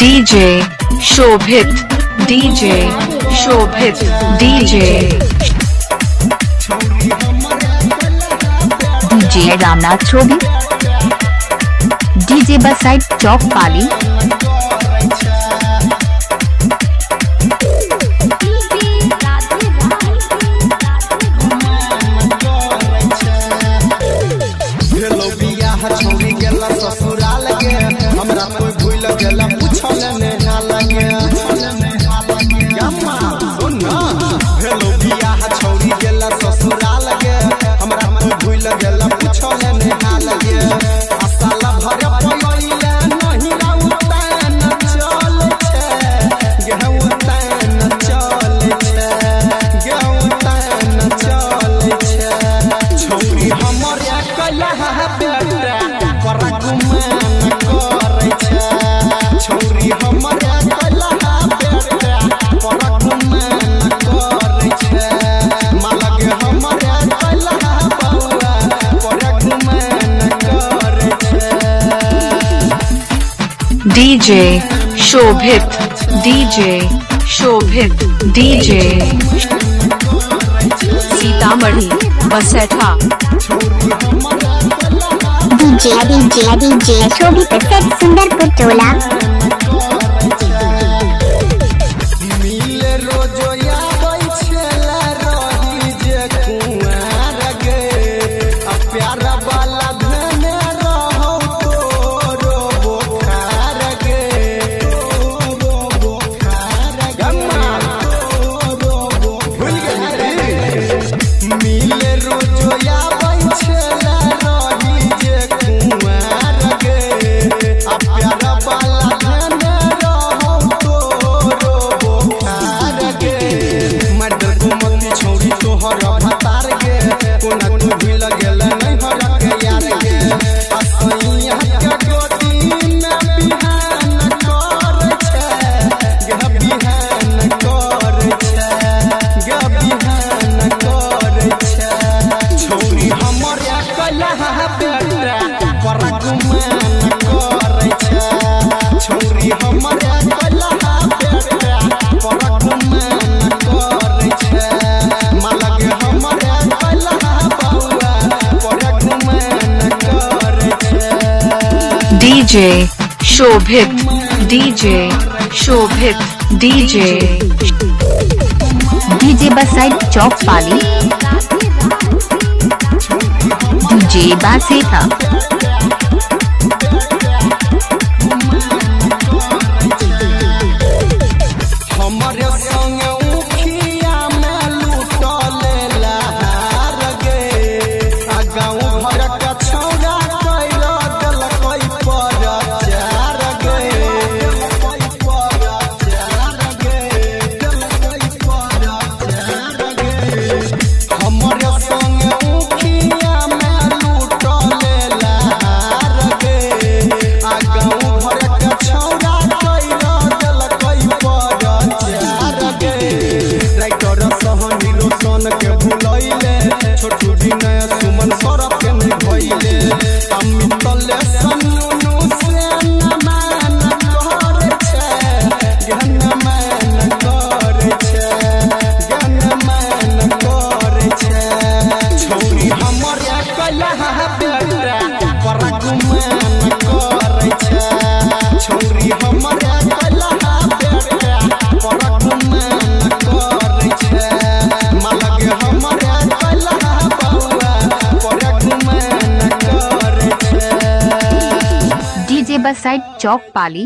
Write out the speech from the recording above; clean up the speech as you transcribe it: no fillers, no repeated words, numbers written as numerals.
DJ Shobhit, DJ Shobhit, DJ DJ Ramnath Shobhit, DJ Basai Chowk Pali. भेलो बियाह छौरी गेला ससुराल गे, हमरा कोई भूल गेला पूछल ने हाल गे। गम्मा सुन ना, भेलो बियाह छौरी गेला ससुराल गे, हमरा कोई भूल गेला पूछल ने हाल गे। आ साला भर पइले नहीं राउतन चल छे, गेहूं तन चल छे, गेहूं तन चल छे। छौरी हमर कला बेटा पर गुमान करै छे, छौरी हमर कला बेटा पर गुमान करै छे। मालग हमर कला बउआ पर गुमान करै छे। DJ Shobhit, DJ Shobhit, DJ Sitamarhi Basaitha. DJ DJ DJ Shobhit set Sundarpur Tola. मिले रोजो आबै छेला रही जे कुंवार गे, आ प्यार वाला धने रहौ तोरो बोखार गे, तोरो बोखार गम्मा तोरो भूल गेली। मिले रोजो आबै छेला रही जे कुंवार गे, आ प्यार वाला धने रहौ तोरो बोखार गे। मर्द गुमती छौरी तोहर भतार गे, कोना तू भूल गेल नहीं हर के यार गे। आ सैया के गोदी में बिहान कर छे, गे बिहान कर छे, गे बिहान कर छे। छौरी हमर कला बेटा पर गुमान करै छे, छौरी हमर कला बेटा पर गुमान करै छे। मालग हमर कला बउआ पर गुमान करै छे। DJ Shobhit, DJ Shobhit, DJ DJ Basai Chowk Pali, DJ Basetha. हमर संग उखिया में लूटल लहार गे, आ गाँव भर के छौड़ा कैल देलकै पर चार गे, हमर संग उखिया में लूटल लहार गे, आ गाँव भर के छौड़ा कैल देलकै पर चार गे। राइटर सहनी रोशन के भुलैले, छोटू विनय सुमन सौरभ के नहीं भइले। अमितले सन्नू से नमन करै छे, गनमन करै छे, गनमन करै छे। छौरी हमर कला बेटा पर गुमान करै छे, छौरी हमर कला बेटा पर गुमान करै छे। मालग हमर कला बउआ पर गुमान करै छे। डीजे बसाई चौक पाली।